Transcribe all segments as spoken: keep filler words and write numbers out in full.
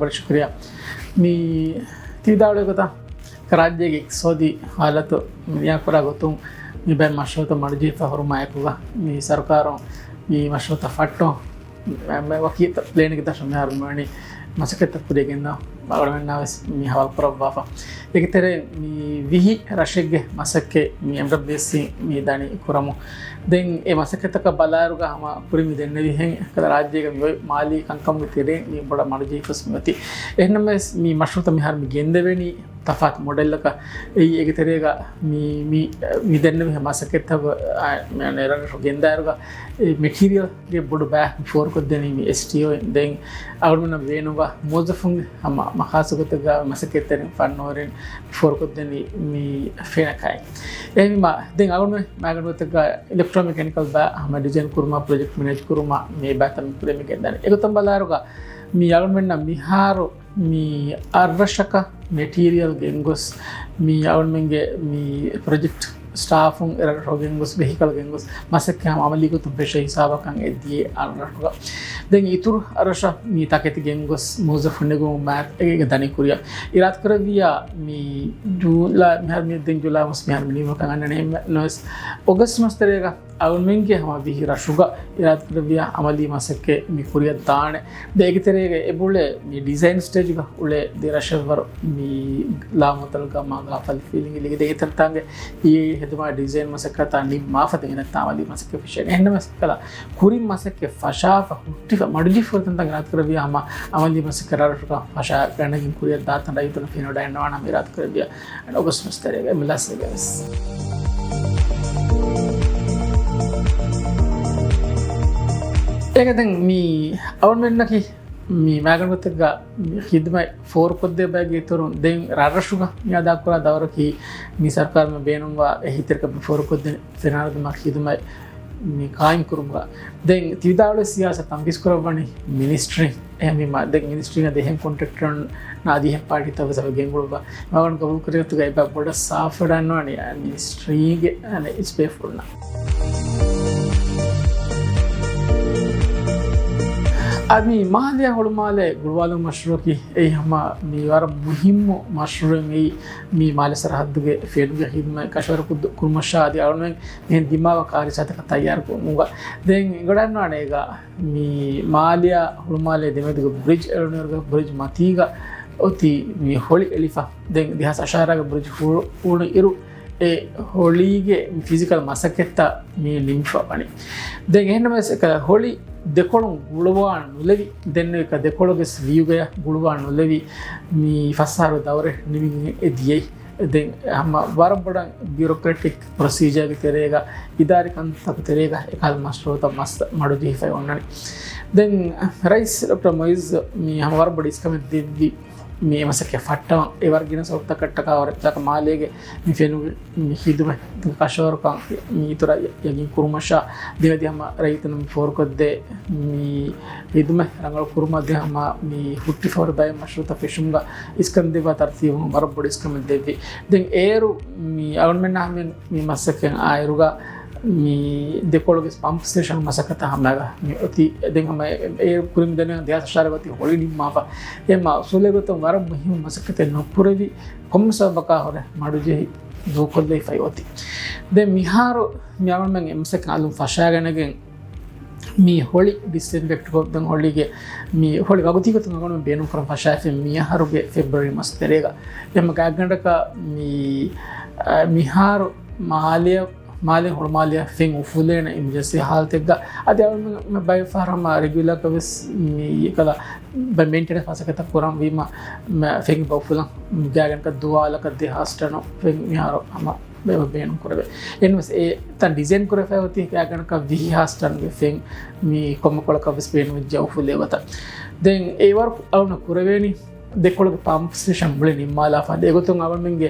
ބޮޑަށް ޝުކުރިއްޔާ. މި ތި ވިދާޅުވި ގޮތަށް، ރާއްޖޭގެ އިޤްތިޞާދީ ހާލަތު މި ދިމާކުރާ ގޮތުން މި ބައެއް މަޝްރޫޢުތައް މަޑުޖެހިފަ ހުރުމާ އެކުގަ، މި ސަރުކާރުން މި މަޝްރޫޢުތައް ފައްޓަން މެ-، ވަކި ޕްލޭނެއްގެ ދަށަށް މިހާރު މިވަނީ މަސައްކަތްތައް ކުރިޔަށް ގެންދަވާ އަޅުގަނޑުމެންނާ ވެސް މި ހަވާލު ކުރައްވާފަ. އޭގެ ތެރޭ މި ވިހި ރަށެއްގެ މަސައްކަތް މި އެމްޑަބްލިއުއެސްސީ މި ދަނީ ކުރަމުން. ދެން އެ މަސައްކަތަކަށް ބަލާއިރުގަ ހަމަ ކުރިން މި ދެންނެވިހެން އެކަލަ ރާއްޖޭގަ މި އޮތް މާލީ ކަންކަމުގެ ތެރެއިން މި ބޮޑަށް މަޑުޖެހިފަސް މި އޮތީ. އެހެންނަމަވެސް މި މަޝްރޫޢުތައް މިހާރު މި ގެންދެވެނީ ތަފާތު މޮޑެލްއަކަށް. އެއީ އޭގެ ތެރޭގަ މި، މި، މި ދެންނެވިހެން މަސައްކަތްތަކުގަ، އާ، މި ރަށްރަށު ގެންދާއިރުގަ އެ މެޓީރިއަލް ގެ ބޮޑު ބައެއް ފޯރުކޮށްދެނީ މި އެސްޓީއޯ އިން. ދެން އަޅުގަނޑުމެންނަށް ބޭނުންވާ މުވައްޒަފުންގެ ހަމަ މަޚާސު ގޮތެއްގަ މަސައްކަތްތެރިން ފަންނަވަރިން ފޯރުކޮށްދެނީ މި ފެނަކައި. އެހެންވީމަ ދެން އަޅުގަނޑުމެން މައިގަނޑު ގޮތެއްގަ އިލެކްޓްރޯމެކެނިކަލް ބައި ހަމަ ޑިޒައިން ކުރުމާ، ޕްރޮޖެކްޓް މެނޭޖް ކުރުމާ މި ބައިތައް މި ކުރިޔަށް މި ގެންދަނީ. އެގޮތަށް ބަލާއިރުގަ މި އަޅުގަނޑުމެންނަށް މިހާރު މި އަށްރަށަކަށް މެޓީރިއަލް ގެންގޮސް، މި އަޅުގަނޑުމެންގެ މި ޕްރޮޖެކްޓް ސްޓާފުން އެރަށް ރޮގެން ގޮސް، ވެހިކަލް ގެންގޮސް، މަސައްކަތް ހަމަ އަމަލީ ގޮތުން ފެށޭ ހިސާބަކަށް އެ ދިޔަ އަށްރަށުގަ. ދެން އިތުރު އަށްރަށަށް މި ތަކެތި ގެންގޮސް، މުވައްޒަފުން ނެގުމުގެ މާތް އެގެ ދަނީ ކުރިޔަށް އިރާދަކުރެއްވިއްޔާ، މި ޖޫލައި، މިހާރު މި ދެން ޖޫލައި މަސް މިހާރު މި ނިމުމަކަށް އަންނަނީ. އެހެންނަމަވެސް އޮގަސްޓް މަސް ތެރޭގަ އަޅުގަނޑުމެންގެ ހަމަ ވިހި ރަށުގަ އިރާދަކުރެއްވިއްޔާ އަމަލީ މަސައްކަތް މި ކުރިޔަށް ދާނެ. ދެން އޭގެ ތެރޭގަ އެބުޅޭ މި ޑިޒައިން ސްޓޭޖްގަ އުޅޭ ދެ ރަށެއްވަރު މި ލާމަތަލުގަ މާ ގާފަލި ފީލިންގ ލިގި ދެން އެތަންތާނގެ އެ ހެދުމާ ޑިޒައިން މަސައްކަތާ ނިންމާފަ ދެން އެތަންތާ އަމަލީ މަސައްކަތް ފެށޭނެ. އެހެންނަމަވެސް ކަލަ ކުރިން މަސައްކަތް ފަށާފަ ހުއްޓިފަ މަޑުޖެހިފަ އެތަންތާނގެ އިރާދަކުރެއްވިއްޔާ ހަމަ އަމަލީ މަސައްކަތް ރަށްރަށުގަ ފަށާ ގަނެގެން ކުރިޔަށް ދާތަން ރައްޔިތުން ފެނިވަޑައިގަންނަވާނަމަ އިރާދަކުރެއްވިއްޔާ އޮގަސްޓް މަސް ތެރޭގަ އެމްއެލްއޭސްގަ ވެސް. އޭގެ ދެން މި އަޅުގަނޑުމެންނަކީ މި މައިގަނޑު ގޮތެއްގަ މި ޚިދުމަތް ފޯރުކޮށްދޭ ބައެއްގެ އިތުރުން ދެން ރަށްރަށުގަ މި އަދާކުރާ ދައުރަކީ މި ސަރުކާރުން ބޭނުންވާ އެހީތެރިކަން ފޯރުކޮށްދޭނެ ފެނާނަދިމާ ޚިދުމަތް މި ޤާއިމްކުރުމުގަ. ދެން ތި ވިދާޅުވި ސިޔާސަތު ތަންފީޒްކުރައްވަނީ މިނިސްޓްރީ. އެހެންވީމަ ދެން މިނިސްޓްރީގަ އެހެން ކޮންޓްރެކްޓަރުންނާ އަދި އެހެން ޕާޓީތައް ވެސް އަބަ ގެންގުޅުއްވާ. މައިގަނޑު ގަބޫލުކުރި ގޮތުގަ އެބަ ބޮޑަށް ސާފުވެޑައިންނަވާނީ މިނިސްޓްރީގެ އިސްބޭފުޅުންނަށް. އަދި މި މާލެއާ ހުޅުމާލެ ގުޅުވާލުމުގެ މަޝްރޫޢަކީ އެއީ ހަމަ މި ވަރަށް މުހިއްމު މަޝްރޫޢެއް. އެއީ މި މާލެ ސަރަހައްދުގެ ފޭނުގެ ޚިދުމަތް ކަށަވަރު ކުރު-، ކުރުމަށާ އަދި އަޅުގަނޑުމެން މިހެން ދިމާވާ ކާރިސާތަކަށް ތައްޔާރު ކުރުމުގަ. ދެން އެނގިވަޑައިގަންނަވާނެ އޭގަ މި މާލެއާ ހުޅުމާލެ ދެމެދުގެ ބްރިޖް އެޅުނުއިރުގަ ބްރިޖް މަތީގަ އޮތީ މި ހޮޅި އެޅިފަ. ދެން ދެހާސް އަށާރަގެ ބްރިޖް ހު-، ހޫނު އިރު އެ ހޮޅީގެ ފިޒިކަލް މަސައްކަތްތައް މި ނިމިފަ ވަނީ. ދެން އެހެންނަމަވެސް އެކަ ހޮޅި ދެކޮޅުން ގުޅުވާ ނުލެވި، ދެން އެކަ ދެކޮޅުގެ ވިއުގަޔަށް ގުޅުވާ ނުލެވި މި ފަސް އަހަރު ދައުރެއް ނިމިގެން އެ ދިޔައީ. ދެން ހަމަ ވަރަށް ބޮޑަށް ބިއުރޮކްރެޓިކް ޕްރޮސީޖާގެ ތެރޭގަ، އިދާރީ ކަންތަކު ތެރޭގަ އެކަހަލަ މަޝްރޫޢުތައް މަސް މަޑުޖެހިފައި އޮންނަނީ. ދެން ރައީސް ޑޮކްޓަރ މުއިއްޒު މި ހަމަ ވަރަށް ބޮޑު އިސްކަމެއް ދެއްވި މި އެ މަސައްކަތް ފައްޓަވަން. އެ ވަރަށް ގިނަ ސަބަބުތަކަށްޓަކާ ވަރަށް މާލޭގެ މި ފެނުގެ މި ޚިދުމަތް ކަށަވަރުކަން މި އިތުރަށް ޔަގީން ކުރުމަށާ ދެމެދި ހަމަ ރައްޔިތުން މި ފޯރުކޮށްދޭ މި ޚިދުމަތް ރަނގަޅު ކުރުމަށް ދެ ހަމަ މި ހުއްޓިފަހުރި ބައެއް މަޝްރޫޢުތައް ފެށުމުގަ އިސްކަން ދެއްވާ ތަރުތީބު ވަރަށް ބޮޑު އިސްކަމެއް ދެއްވި. ދެން އޭރު މި އަޅުގަނޑުމެންނާ ހަމަ މި މަސައްކަތް އާއިރުގަ މި ދެކޮޅުގެ ޕަމްޕް ސްޓޭޝަން މަސައްކަތަށް ހަމައަށް މި އޮތީ. ދެން ހަމަ އެ، އެ ކުރިން ދެން ދެހާސް އަށާރަ ގޮތީ ހޮޅި ނިންމާފަ. އެ މަ އުސޫލެއް ގޮތުން ވަރަށް މުހިއްމު މަސައްކަތެއް ނުކުރެވި ކޮންމެ ސަބަބަކާ ހުރެ މަޑުޖެހި ދޫކޮށްލައިފައި އޮތީ. ދެން މިހާރު މި އަޅުގަނޑުމެން އެ މަސައްކަތް އަލުން ފަށާގަނެގެން މި ހޮޅި ޑިސްއިންފެކްޓް ކޮށްދެން ހޮޅީގެ މި ހޮޅި ވަގުތީ ގޮތުން އަޅުގަނޑުމެން ބޭނުން ކުރަން ފަށާފި މިއަހަރުގެ ފެބްރުއަރީ މަސް ތެރޭގަ. އެހެން ގާތްގަނޑަކަށް މި، އަ، މިހާރު މާލެ، މާލެ ހުޅުމާލެއަށް ފެން އުފުލޭނެ އިމަޖެންސީ ހާލަތެއްގަ އަދި އަޅުގަނޑުމެން ބައެއް ފަހަރު ހަމަ ރެގިއުލާކަށް ވެސް މި އެކަލަ ބައެއް މެއިންޓެނެންސް މަސައްކަތްތައް ކުރަން ވީމަ، މަ، ފެން އެބަ އުފުލަން ގާތްގަނޑަކަށް ދުވާލަކަށް ދެހާސް ޓަނު ފެން މިހާރު ހަމަ ބޭ-، ބޭނުން ކުރެވޭ. އެހެންވެސް އެ ތަން ޑިޒައިން ކުރެފައި އޮތީ ގާތްގަނޑަކަށް ވިހި ހާސް ޓަންގެ ފެން މި ކޮންމެ ކޮޅަކަށް ވެސް ބޭނުންވެއްޖެ އުފުލޭ ގޮތަށް. ދެން އެ ވަރު އަޅުގަނޑަށް ކުރެވޭނީ ދެކޮޅުގެ ޕަމްޕް ސްޓޭޝަން މުޅި ނިންމާލާފަ. އެގޮތުން އަޅުގަނޑުމެންގެ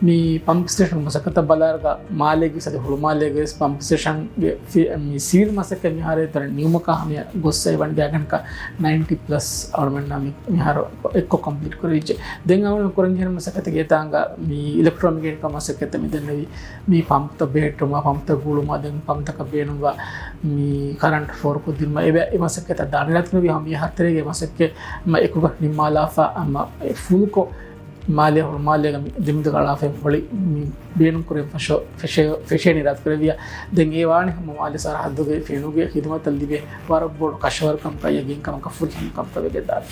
މި ޕަމްޕް ސްޓޭޝަން މަސައްކަތަށް ބަލާއިރުގަ މާލޭގެ ސަދި ހުޅުމާލޭގެ ވެސް ޕަމްޕް ސްޓޭޝަންގެ ފި-، މި ސިވިލް މަސައްކަތް މިހާރު އެތަނަށް ނިމުމަކާ ހަމަޔަށް ގޮއްސަ އެވަނީ ގާތްގަނޑަކަށް ނައިންޓީ ޕްލަސް އަޅުމެންނާ މި-، މިހާރު އެއްކޮށް ކޮމްޕްލީޓް ކުރެވިއްޖެ. ދެން އަޅުމެން ކުރަން ޖެހޭ މަސައްކަތެއް އެތާނގަ މި އިލެކްޓްރޯމެކެނިކަލް މަސައްކަތް މި ދެންނެވި މި ޕަމްޕްތައް ބެހެއްޓުމާ، ޕަމްޕްތައް ގުޅުމާ، ދެން ޕަމްޕްތަކަށް ބޭނުންވާ މި ކަރަންޓް ފޯރުކޮށްދިނުމާ، އެ މަސައްކަތަށް ދާނެ. ރަތްކުރެވި ހަމަ މި ހަތަރެގެ މަސައްކަތް މަ އެކުގަ ނިންމާލާފަ، މަ ފުލްކޮށް މާލެ ހުޅުމާލޭގަ މި ދެމިދަގަޅާފައި ހޮޅި މި ބޭނުންކުރެން ފަށޯ-، ފެށޭ-، ފެށޭނީ ރަތްކުރެވިޔާ. ދެން އެ ވާނެ ހަމަ މާލެ ސަރަހައްދުގެ ފެނުގެ ޚިދުމަތަށް ލިބޭ ވަރަށް ބޮޑު ކަށަވަރުކަމަކަށް ޔަގީންކަމަކަށް ފުރިހަމަކަމަކަށް ވެގެންދާނެ.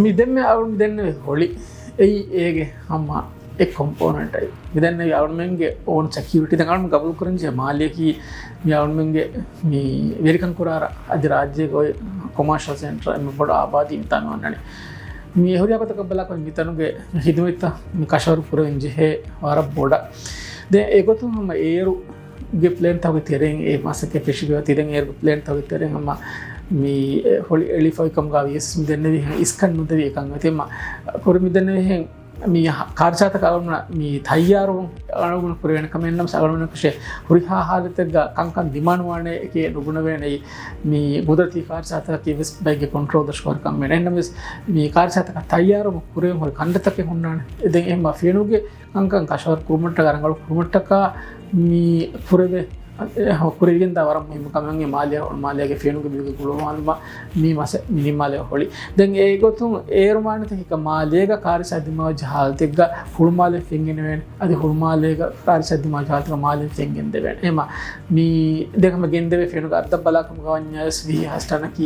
މި ދެންމެ އަޅުން ދެންނެވި ހޮޅި އެއީ އޭގެ ހަމަ އެއް ކޮމްޕޯނެންޓް އެއް. މި ދެންނެވި އަޅުމެންގެ އޯން ސެކިއުރިޓީ. ދެން އަޅުމެން ގަބޫލު ކުރަންޖެހޭ މާލެއަކީ މި އަޅުމެންގެ މި ވެރިކަން ކުރާ އަދި ރާއްޖޭގަ އޮތް ކޮމާޝަލް ސެންޓަރ އެންމެ ބޮޑު އާބާދީ މިތާ މި އޮންނަނީ. މި އެ ހުރިހާ ގޮތަކަށް ބަލާކޮށް މިތަނުގެ ޚިދުމަތްތައް މި ކަށަވަރު ކުރެވެން ޖެހޭ ވަރަށް ބޮޑަށް. ދެން އެގޮތުން ހަމަ އޭރު ގެ ޕްލޭންތަކުގެ ތެރެއިން އެ މަސައްކަތް ފެށިގެން ދިދެން އޭރުގެ ޕްލޭންތަކުގެ ތެރެއިން ހަމަ މި ހޮޅި އެޅިފައި ކަމުގަ ވިޔަސް މި ދެންނެވިހެން އިސްކަން ނުދެވި އެކަން އެތި މަ ކުރި މި ދެންނެވިހެން މި ކާރިސާތަކަށް އަޅުގަނޑު މި ތައްޔާރުވުން އަޅުގަނޑު ކުރެވޭނެ ކަމެއް ނަމަ އަޅުގަނޑު ކުށެ ހުރިހާ ހާލަތެއްގަ ކަންކަން ދިމާނުވާނެ އެކޭ ނުބުނެވޭނެ މި ގުދުރަތީ ކާރިސާތަކަކީ ވެސް ބައެއްގެ ކޮންޓްރޯލް ދަށުވާ ކަމެއް ނެތް ނަމަވެސް މި ކާރިސާތަކަށް ތައްޔާރުވުން ކުރެވެން ހުރި ކަންތައްތަކެއް ހުންނާނެ. ދެން އެ މަ ފެނުގެ ކަންކަން ކަށަވަރު ކުރުމަށްޓަކާ ރަނގަޅު ކުރުމަށްޓަކާ މި ކުރެވޭ ކުރެވިގެންދާ ވަރަށް މުހިއްމު ކަމެއް މާލެ މާލެގެ ފެނުގެ ބިލުގެ ގުޅުމާލުމަށް މި މަސަ މި ނިންމާލެ ހޮޅި. ދެން އެގޮތުން އޭރު މާނަތަކީ މާލޭގަ ކާރިސާ ދިމާވެއްޖެ ހާލަތެއްގަ ހުޅުމާލެ ފެންގެނެވޭނެ. އަދި ހުޅުމާލޭގަ ކާރިސާ ދިމާވެއްޖެ ހާލަތެއްގަ މާލެ ފެންގެންދެވޭނެ. އެމަ މި ދެން ހަމަ ގެންދެވޭ ފެނުގެ އަދަދަށް ބަލާކަމުގަ ވަންޏާވެސް ވިހި ހާސް ޓަނަކީ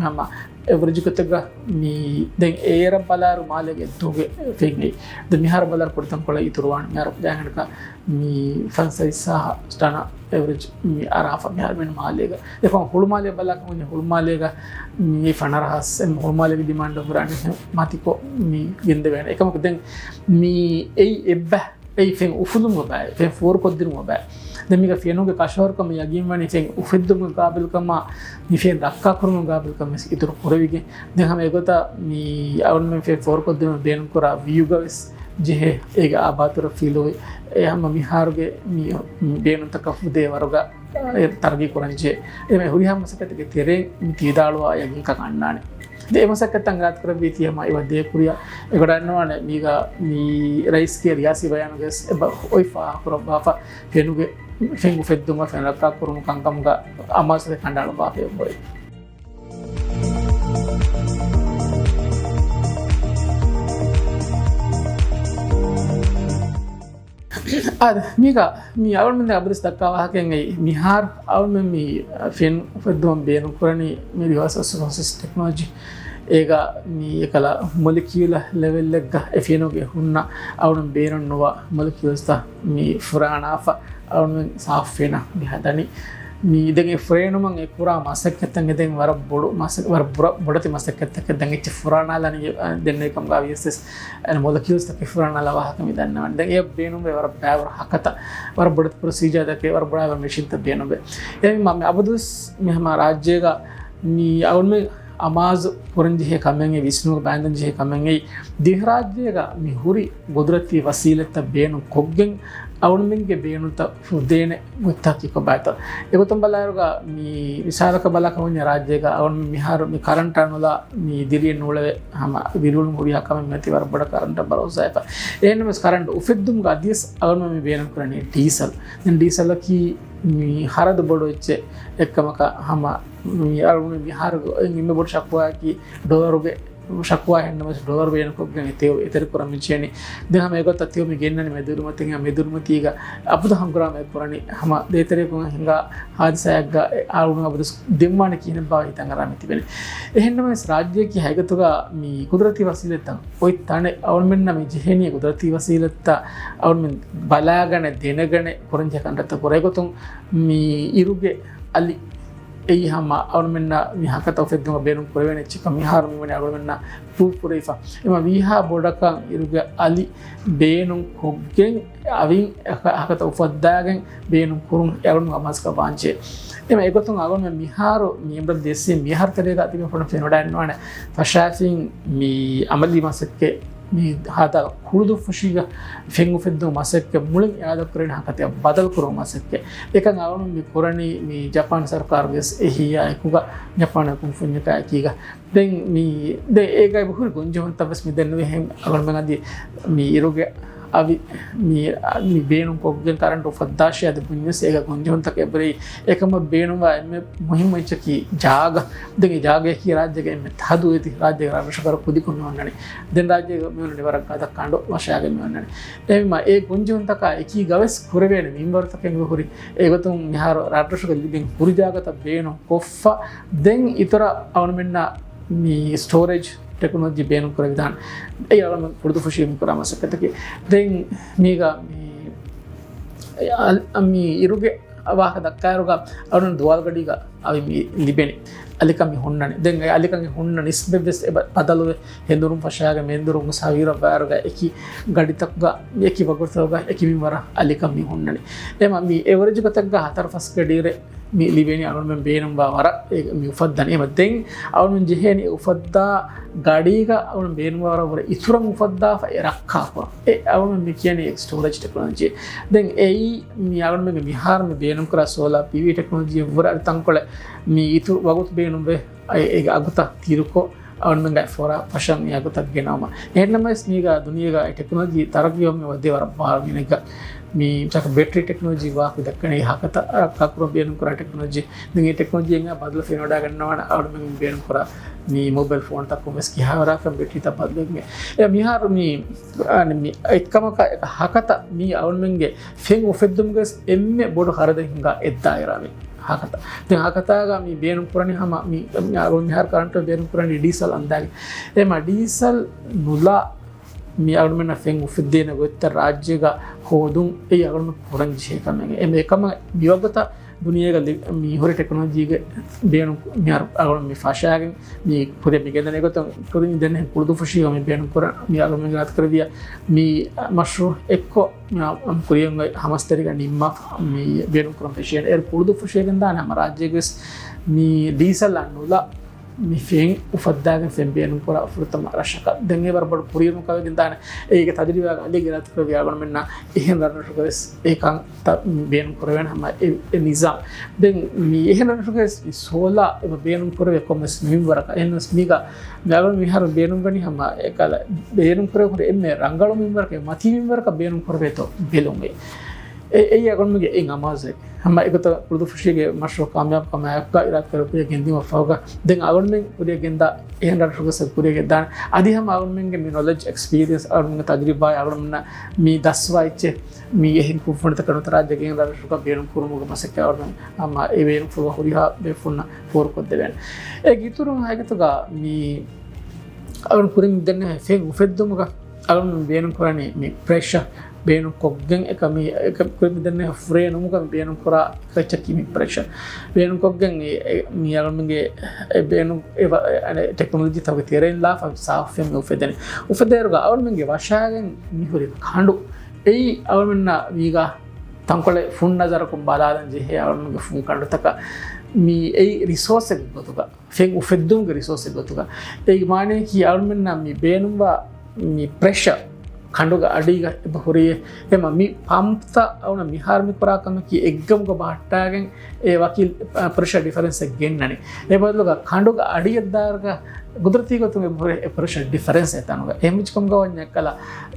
ހަމަ އެވްރެޖް ގޮތެއްގަ މި ދެން އޭރަށް ބަލާއިރު މާލޭގެ އެއްދުވަހުގެ ފެން އެއީ. ދެން މިހާރު ބަލާއިރު ކުޑަތަންކޮޅެއް އިތުރުވާނެ. މިހާރު ގާތްގަނޑަކަށް މި ފަންސަވީސް ހާސް ޓަނަށް އެވްރެޖް މި އަރާފަ މިހާރު މި މާލޭގަ. ދެން ހުޅުމާލެ ބަލާކަމުން ހުޅުމާލޭގަ މި ފަނަރަ ހާސް ހުޅުމާލޭގެ ޑިމާންޑު ހުރާނެ މަތިކޮށް މި ގެންދެވޭނެ. އެކަމަކު ދެން މި އެއީ އެއްބަ އެއީ ފެން އުފުލުމުގެ ބައި، ފެން ފޯރުކޮށްދިނުމުގެ ބައި. ދެން މީގަ ފެނުގެ ކަށަވަރުކަމަށް ޔަގީންވަނީ ފެން އުފެއްދުމުގެ ގާބިލްކަމާ، މި ފެން ރައްކާކުރުމުގެ ގާބިލްކަމަށް ވެސް އިތުރު ކުރެވިގެން. ދެން ހަމަ އެގޮތަށް މި އަޅުގަނޑުމެން ފެން ފޯރުކޮށްދިނުމަށް ބޭނުންކުރާ ވިއުގަ ވެސް ޖެހޭ އޭގެ އާބާތުރަ ފިލުވި. އެ ހަމަ މިހާރުގެ މި ބޭނުންތަކަށް ފުދޭ ވަރުގަ އެ ތަރައްގީ ކުރަންޖެހޭ. އެ ހުރިހާ މަސައްކަތެއްގެ ތެރެއިން މި ތިވިދާޅުވާ ޔަގީންކަން އަންނާނެ. ދެ އެ މަސައްކަތްތައް ރާތްކުރެއްވީތީ ހަމަ އެބަ ދޭ ކުރިއަށް އެގޮޑަށް އަންނަވާނެ. މީގަ މި ރައީސްގެ ރިޔާސީ ބަޔާނުގައި ވެސް އެބަ އޮތް ފާހަގަކުރައްވާފަ ފެނުގެ ފެން އުފެއްދުމަށް ފެން ރައްކާކުރުމުގެ ކަންކަމުގަ އަމާޒުތަކެއް ކަނޑައަޅުއްވާފައި އޮތް. އާދެ، މީގަ މި އަޅުމެން އަބަދުވެސް ދައްކާ ވާހަކައެއް އެއީ، މިހާރު އަޅުމެން މި ފެން އުފެއްދުމަށް ބޭނުން ކުރަނީ މި ރިވާސް އޮސްމޮސިސް ޓެކްނޮލޮޖީ. އޭގަ މި އެކަލަ މޮލިކިއުލަ ލެވެލްއެއްގަ އެ ފެނުގެ ހުންނަ އަޅުމެން ބޭނުން ނުވާ މޮލިކިއުލްސްތައް މި ފުރާނާފަ އަޅުމެން ސާފު ފެނަށް މި ހަދަނީ. މި ދެން އެ ފުރޭނުމަށް އެ ކުރާ މަސައްކަތްތައް އެ ދެން ވަރަށް ބޮޑު މަސަ-، ވަރަށް ބުރަ-، ބޮޑެތި މަސައްކަތްތަކެއް ދެން އެއްޗެއް ފުރާނާލަނީ، އެ، ދެންނެވި ކަމުގަ ވިޔަސް ވެސް އެ މޮލިކިއުލްސްތަކެއް ފުރާނާލާ ވާހަކަ މި ދަންނަވަނީ. ދެން އެ ބޭނުންވޭ ވަރަށް ބައިވަރު ހަކަތަ، ވަރަށް ބޮޑެތި ޕްރޮސީޖާތަކެއް، ވަރަށް ބޮޑަށް މެޝިންތައް ބޭނުންވޭ. އެ މި މަ-، މި އަބަދުވެސް މި ހަމަ ރާއްޖޭގަ މި އަޅުމެން އަމާޒު ކުރަންޖެހޭ ކަމެއް އެއީ، ވިސްނުމުގަ ބައިންދަން ޖެހޭ ކަމެއް އެއީ، ދިވެހިރާއްޖޭގަ މި ހުރި ގުދުރަތީ ވަސީލަތްތައް ބޭނުން ކޮށްގެން އަޅުމެންގެ ބޭނުންތައް ފުދޭނެ ގޮތްތަކެއް ކޮބާތޯ. އެގޮތުން ބަލާއިރުގަ މި މިސާލަކަށް ބަލާކަމަށް ރާއްޖޭގަ އަޅުމެން މިހާރު މި ކަރަންޓާ ނުލާ މި ދިރިއެއް ނޫޅެވޭ ހަމަ ދިރިއުޅުން ހުރިހާ ކަމެއް މިއޮތީ ވަރަށް ބޮޑަށް ކަރަންޓަށް ބަރޯސާވެފަ. އެހެންނަމަވެސް ކަރަންޓް އުފެއްދުމުގަ އަދިވެސް އަޅުމެން މި ބޭނުން ކުރަނީ ޑީސަލް. ދެން ޑީސަލަކީ މި ހަރަދު ބޮޑު އެއްޗެއް އެއްކަމަކަށް ހަމަ މި އަޅުގަނޑު މިހާރު އެންމެ ބޮޑު ޝަކުވާއަކީ ޑޮލަރުގެ ޝަކުވާ ހެންނަމަވެސް ޑޮލަރު ބޭނުންކޮށްގެން ތެޔޮ އެތެރެ ކުރަން މި ޖެހެނީ. ދެން ހަމަ އެގޮތަށް ތެޔޮ މި ގެންނަނީ މެދުއިރުމަތީގަ، މެދުއިރުމަތީގަ އަބަދު ހަނގުރާމައެއް ކުރަނީ ހަމަ ދޭތެރެއަކުން ހިނގާ ހާދިސާއެއްގަ އަޅުގަނޑު އަބަދު ދެންވާނެ ކިހިނެއްބާ ހިތަށް އަރާ މި ތިބެނީ. އެހެންނަމަވެސް ރާއްޖެއަކީ ހަގީގަތުގަ މި ގުދުރަތީ ވަސީލަތްތައް އޮތް ތަނެއް. އަޅުމެންނަށް މި ޖެހެނީ ގުދުރަތީ ވަސީލަތްތައް އަޅުމެން ބަލާގަނެ، ދެނެގަނެ ކުރަންޖެހޭ ކަންތައްތައް ކުރާ. އެގޮތުން މި އިރުގެ އަލި އެއީ ހަމަ އަޅުމެންނަށް މި ހަކަތަ އުފެއްދުމަށް ބޭނުން ކުރެވޭނެ އެއްޗެއްކަން މިހާރު މިވަނީ އަޅުމެންނަށް ޕްރޫވް ކުރެވިފަ. އެމަ ވީހާ ބޮޑަކަށް އިރުގެ އަލި ބޭނުން ކޮށްގެން އަވިން ހަކަ-، ހަކަތަ އުފައްދާގެން ބޭނުން ކުރުން އެ އަޅުމެން އަމާޒުކަށް ވާންޖެ. އެމަ އެގޮތުން އަޅުމެން މިހާރު މި އެމްޑަބްލިއުޑީސީ މިހާރު ތެރޭގަ ތިބެ ފޮނު ފެނުޑާން ނުވާނެ ފަށާފިން މި އަމަލީ މަސައްކަތް މި ހަދާ ކުޅުދުއްފުށީގަ ފެން އުފެއްދުމު މަސައްކަތް މުޅިން އިއާދަ ކުރެވޭނެ ހަކަތަ ބަދަލު ކުރުމު މަސައްކަތް. އެކަން އަޅުން މި ކުރަނީ މި ޖަޕާން ސަރުކާރުގެ އެހީއާ އެކުގަ ޖަޕާން ކުންފުންޏަކާ އެކީގަ. ދެން މި ދެ އޭގައި ހުރި ގޮންޖެހުންތައް ވެސް މި ދެންނެވި ހެން އަޅުން އަދި މި އިރުގެ އަވި މި، މި ބޭނުން ކޮށްގެން ކަރަންޓު އުފައްދާށޭ އަދި ބުންޏަސް އޭގަ ގޮންޖެހުންތަކެއް އެބަރޭ. އެކަމަށް ބޭނުންވާ އެންމެ މުހިންމު އެއްޗަކީ ޖާގަ. ދެން އެ ޖާގަޔަކީ ރާއްޖޭގެ އެންމެ ތަދު އެދި ރާއްޖޭގެ ރަށްރަށަކަށް ކުދިކޮށް މި އޮންނަނީ. ދެން ރާއްޖޭގަ މި އޮންނަނީ ވަރަށް ގަދަ ކަނޑު ވަށާގެން މި އޮންނަނީ. އެހެންވީމަ އެ ގޮންޖެހުންތަކާ އެކީގަވެސް ކުރެވޭނެ މިންވަރުތަކެއް ހުރި. އެގޮތުން މިހާރު ރަށްރަށުގަ ލިބިން ހުރި ޖާގަތައް ބޭނުން ކޮށްފަ. ދެން އިތުރަށް އަޅުމެންނަށް މި ސްޓޯރޭޖް ޓެކްނޮލޮޖީ ބޭނުން ކުރެވިދާނެ. އެއީ އަޅުމެން ކުޅުދުއްފުށީގަ މި ކުރާ މަސައްކަތަކީ. ދެން މީގަ މި އަލް-، މި އިރުގެ ވާހަކަ ދައްކާއިރުގަ އަޅުން ދުވާލުގަޑީގަ އަވި މި ލިބެނީ. އަލިކަން މި ހުންނަނީ. ދެން އެ އަލިކަން ހުންނަ ނިސްބަތްވެސް އެބަ ބަދަލުވެ، ހެނދުރުން ފަށާގެ މެންދުރުން ސަވީރަށް ވާއިރުގަ އެކި ގަޑިތަކުގަ، އެކި ވަގުތުތަކުގަ އެކި މިންވަރަށް އަލިކަން މި ހުންނަނީ. އެމަ މި އެވަރެޖް ގޮތަށްގަ ހަތަރު ފަސް ގަޑިއިރެއް މި ލިބެނީ އަޅުމެން ބޭނުންވާ ވަރަށް އެ މި އުފައްދަނީ. އެމަ ދެން އަޅުމެން ޖެހޭނީ އެ އުފައްދާ ގަޑީގަ އަޅުމެން ބޭނުންވާ ވަރަށް ވުރެ އިތުރަށް އުފައްދާފަ އެ ރައްކާކުރަން. އެ އަޅުމެން މި ކިޔަނީ ސްޓޯރޭޖް ޓެކްނޮލޮޖީ. ދެން އެއީ މި އަޅުމެންގެ މިހާރު މި ބޭނުންކުރާ ސޯލާ ޕީވީ ޓެކްނޮލޮޖީއަށްވުރެ އަދި ތަންކޮޅެއް މި އިތުރު ވަގުތު ބޭނުންވެ އެ، އެ އަގުތައް ތިރުކޮށް އަޅުމެންގެ ފޯރާ ފަށަން އެ އަގުތައް ގެނައުމަށް. އެހެންނަމަވެސް މީގަ ދުނިޔޭގަ އެ ޓެކްނޮލޮޖީ ތަރައްގީވަމުން އެބަ ވަދެ ވަރަށް ބާރު ގިނައިގަ މި ތަކަ ބެޓްރީ ޓެކްނޮލޮޖީ ވާހަކަ ދައްކަނީ ހަކަތަ ރައްކާކުރަން ބޭނުންކުރާ ޓެކްނޮލޮޖީ. ދެން އެ ޓެކްނޮލޮޖީ އެނގާ ބަދަލު ފެނިވަޑައިގަންނަވާނެ އަޅުމެން ބޭނުންކުރާ މި މޮބައިލް ފޯންތަކުން ވެސް ކިހާވަރަކަށް ބެޓްރީތައް ބަދަލުވެގެން. އެ މިހާރު މި، އަނެ މި އެއްކަމަކަށް ހަކަތަ މީ އަޅުމެންގެ ފެން އުފެއްދުމުގެ ވެސް އެންމެ ބޮޑު ހަރަދެއް ހިނގާ އެއް ދާއިރާ މި. ހަކަތަ. ދެން ހަކަތާގަ މި ބޭނުން ކުރަނީ ހަމަ މި، މި އަޅު މިހާރު ކަރަންޓު ބޭނުން ކުރަނީ ޑީސަލް އަންދާގެން. އެމަ ޑީސަލް ނުލާ މި އަޅުމެންނަށް ފެން އުފެއްދޭނެ ގޮތްތައް ރާއްޖޭގަ ހޯދުން އެއީ އަޅުމެން ކުރަން ޖެހޭ ކަމެއް. އެމަ އެކަމަށް މިވަގުތަށް ދުނިޔޭގަ ލި-، މި ހުރި ޓެކްނޮލޮޖީގެ ބޭނުން މިހާރު އަޅުމެން މި ފަށާގެން މި ކުރިއަށް މި ގެންދަނީ. އެގޮތުން ކުރިން ދެން ކުޅުދުއްފުށީގަ މި ބޭނުން ކުރަން މި އަޅުމެން އިރާދަކުރެއްވިޔާ މި މަޝްރޫއު އެއްކޮށް މި ކުރިއަށް ހަމަސްތެރިގަ ނިންމާފަ މި ބޭނުން ކުރަން ފެށިގެން އޭރު ކުޅުދުއްފުށީގެން ދާނެ ހަމަ ރާއްޖޭގެ ވެސް މި ޑީސަލްއާ ނުލާ މި ފެން އުފައްދާގެން ފެން ބޭނުން ކުރާ ފުރަތަމަ ރަށަކަށް. ދެން އެ ވަރަށް ބޮޑު ކުރިއެރުމަކަށް ވެގެން ދާނެ. އޭގެ ތަޖުރިބާގަ އަލި އިރާދަކުރެއްވި އަޅުމެންނަށް އެހެން ރަށްރަށުގަ ވެސް އެކަން ތަ-، ބޭނުން ކުރެވޭނެ ހަމަ އެ، އެ ނިޒާމް. ދެން މި އެހެން ރަށްރަށުގައި ސޯލާ އެބަ ބޭނުން ކުރެވޭ ކޮންމެސް މިންވަރަކަށް. އެހެންވެސް މީގަ މި އަޅުގަނޑު މިހާރު ބޭނުންވަނީ ހަމަ އެކަލަ ބޭނުން ކުރެވޭ ހުރި އެންމެ ރަނގަޅު މިންވަރަކަށް، މަތީ މިންވަރަކަށް ބޭނުން ކުރެވޭތޯ ބެލުމޭ. އެ-، އެއީ އަޅުގަނޑުމެންގެ އެއް އަމާޒެއް. ހަމަ އެގޮތަށް ކުޅުދުއްފުށީގެ މަޝްރޫއު ކާމިޔާބުކަމާއެކުގަ އިރާދަކުރެއްވިޔާ ގެންދިއުމަށް ފަހުގަ ދެން އަޅުގަނޑުމެން ކުރިއަށް ގެންދާ އެހެން ރަށްރަށުގަސް ކުރިއަށް ގެންދާނެ. އަދި ހަމަ އަޅުގަނޑުމެންގެ މި ނޮލެޖް އެކްސްޕީރިއަންސް އަޅުގަނޑުމެންގެ ތަޖުރިބާ އަޅުގަނޑުމެންނަށް މި ދަސްވާ އެއްޗެއް މި އެހެން ކުންފުނިތަކަށް ނުވަތަ ރާއްޖޭގެ އެހެން ރަށްރަށުގަ ބޭނުން ކުރުމުގެ މަސައްކަތް އަޅުގަނޑު ހަމަ އެ ބޭނުން ކުރުމަށް ހުރިހާ ބޭފުންނަށް ފޯރުކޮށްދެވޭނެ. އޭގެ އިތުރުން ހަގީގަތުގަ މި އަޅުގަނޑު ކުރިން ދެންނެވި ފެން އުފެއްދުމުގަ އަޅުގަނޑު ބޭނުން ކުރަނީ މި ޕްރެޝަ ބޭނުން ކޮށްގެން އެކަ މި އެކަ ކުރިން ދެންނެވި ފުރޭނުމުގަ ބޭނުން ކުރާ އެއްޗަކީ މި ޕްރެޝަ ބޭނުން ކޮށްގެން އެ، އެ، މި އަޅުގަނޑުގެ އެ ބޭނުން އެ ވަ-، އެ، އަނެ، ޓެކްނޮލޮޖީ ތަކުގެ ތެރެއިން ލާފަ ސާފު ފެން މި އުފެދެނީ. އުފެދޭއިރުގަ އަޅުގަނޑުމެންގެ ވަށާގެން މި ހުރި ކަނޑު އެއީ އަޅުމެންނަށް މީގަ ތަންކޮޅެއް ފުން ނަޒަރަކުން ބަލާލަން ޖެހޭ އަޅުމެންގެ ފުން ކަނޑުތަކަށް މި އެއީ ރިސޯސެއް ގޮތުގަ، ފެން އުފެއްދުމުގެ ރިސޯސެއް ގޮތުގަ. އޭގެ މާނަޔަކީ އަޅުމެންނަށް މި ބޭނުންވާ މި ޕްރެޝަ ކަނޑުގެ އަޑީގަ އެބަ ހުރި އެމަ މި ޕަމްޕްތައް އަޅުމެން މިހާރު މި ކުރާ ކަމަކީ އެއްގަމުގަ ބަހައްޓާގެން އެ ވަކި ޕްރެޝަ ޑިފަރެންސެއް ގެންނަނީ. އެ ބަދަލުގަ ކަނޑުގެ އަޑިއަށް ދާއިރުގަ ގުދުރަތީ ގޮތުން އެބަ ހުރި އެ ޕްރެޝަ ޑިފަރެންސް އެތަނުގަ. އެހެންވެއްޖެކަމުގަ ވަންޏާ އެކަލަ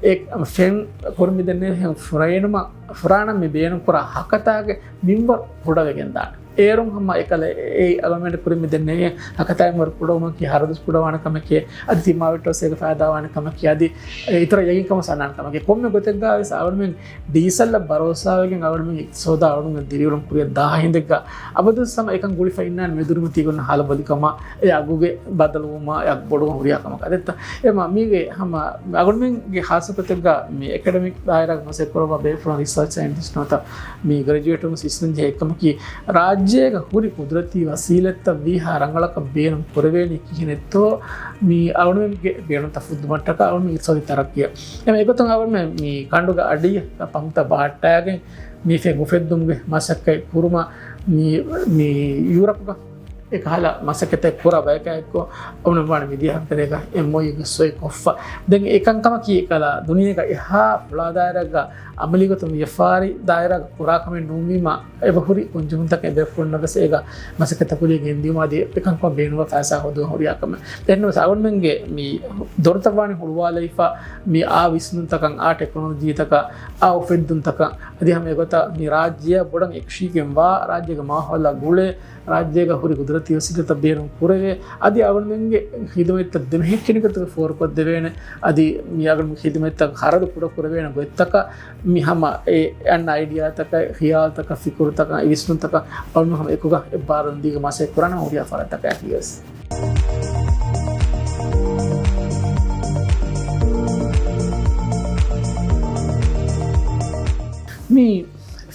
އެ ފެން ކުރިން މި ދެންނެވި ފުރޭނުމަށް ފުރާނަ މި ބޭނުންކުރާ ހަކަތާގެ މިންވަރު ކުޑަވެގެން ދާނެ. އޭރުން ހަމަ އެކަލަ އެ އަޅުމެން ކުރިން މި ދެންނެވި ހަކަތާގެ މިންވަރު ކުޑަވުމަކީ ހަރަދު ކުޑަވާނެ ކަމެކޭ، އަދި ތިމާވެއްޓަށް އޭގެ ފައިދާވާނެ ކަމެކޭ، އަދި އިތުރަށް ޔަގީންކަމަށް ސަނާނެ ކަމެކޭ. ކޮންމެ ގޮތެއްގަ ވެސް އަޅުމެން ޑީސަލްއަށް ބަރޯސާވެގެން އަޅުމެން އިޤްތިޞާދާ އަޅުމެން ދިރިއުޅުން ކުރިއަށް ދާ ހިނދެއްގަ އަބަދުވެސް ހަމަ އެކަން ގުޅިފަ އިންނާނެ މެދުރިމަތީގަ އޮންނަ ހަލަބޮލިކަމާ، އެ އަގުގެ ބަދަލުވުމާ، އެ އަގު ބޮޑުވުން ހުރިހާ ކަމަކަށް އަދެއްތަ؟ އެމަ މީގެ ހަމަ އަޅުމެންގެ ޚާއްޞަ ގޮތެއްގަ މި އެކަޑަމިކް ދާއިރާގަ މަސައްކަތް ކުރައްވާ ބޭފުޅުން ރިސާޗް ސައިންޓިސްޓުން ނުވަތަ މި ގްރެޖުއޭޓުން ވެސް ވިސްނަން ޖެހޭ އެއްކަމަކީ ރާއްޖެ ރާއްޖޭގަ ހުރި ޤުދުރަތީ ވަސީލަތްތައް ވީހާ ރަނގަޅަކަށް ބޭނުން ކުރެވޭނީ ކިހިނެއްތޯ، މި އަޅުމެންގެ ބޭނުންތައް ފުއްދުމަށްޓަކާ އަޅުމެން އިޤްތިޞާދީ ތަރައްޤީއަށް. އެމަ އެގޮތުން އަޅުމެން މި ކަނޑުގެ އަޑިއަށް ޕަމްޕްތައް ބަހައްޓާގެން މި ފެން އުފެއްދުމުގެ މަސައްކަތް ކުރުމަށް މި، މި ޔޫރަޕްގަ އެކަހަލަ މަސައްކަތެއް ކުރާ ބަޔަކާ އެއްކޮށް އަޅުމެން ވާނެ މިދިޔަ ހަފްތާގަ އެމްއޯޔޫއެއް ސޮއި ކޮށްފަ. ދެން އެކަންކަމަކީ އެކަލަ ދުނިޔޭގަ އެހާ ފުޅާ ދާއިރާގަ އަމަލީ ގޮތުން ވިޔަފާރި ދާއިރާގަ ކުރާ ކަމެއް ނޫންވީމަ، އެބަހުރި ކުންޖެހުންތަކެއް އެބޭފުޅުންނަށް ވެސް އޭގަ މަސައްކަތްތައް ކުރިޔަށް ގެންދިޔުމަށް އަދި އެކަންކަމަށް ބޭނުންވާ ފައިސާ ހޯދުމަށް ހުރިހާ ކަމެއް. އެހެންނަމަވެސް އަޅުމެންގެ މި ދޮރުތައް ވާނީ ހުޅުވާލައިފަ، މި އާ ވިސްނުންތަކަށް، އާ ޓެކްނޮލޮޖީތަކަށް، އާ އުފެއްދުންތަކަށް، އަދި ހަމަ އެގޮތަށް މި ރާއްޖެއަށް ބޮޑަށް އެކަށީގެންވާ ރާއްޖޭގެ މާހައުލާ ގުޅޭ ރާއްޖޭގަ ހުރި ޤުދުރަތީ ވަސީލަތްތައް ބޭނުން ކުރެވޭ، އަދި އަޅުމެންގެ ޚިދުމަތްތައް ދެމެހެއްޓެނި ގޮތަކަށް ފޯރުކޮށްދެވޭނެ، އަދި މި އަޅުމެންގެ ޚިދުމަތްތައް ޚަރަދު ކުޑަކުރެވޭނެ ގޮތްތަކަށް މި ހަމަ އެ އަންނަ އައިޑިއާތަކަށް، ޚިޔާލުތަކަށް، ފިކުރުތަކަށް، ވިސްނުންތަކަށް އަޅުމެން ހަމަ އެކުގަ އެއްބާރުލުން ދީގެން މަސައްކަތް ކުރާނަމަ ހުރިހާ ފަރާތްތަކަކީ ވެސް. މި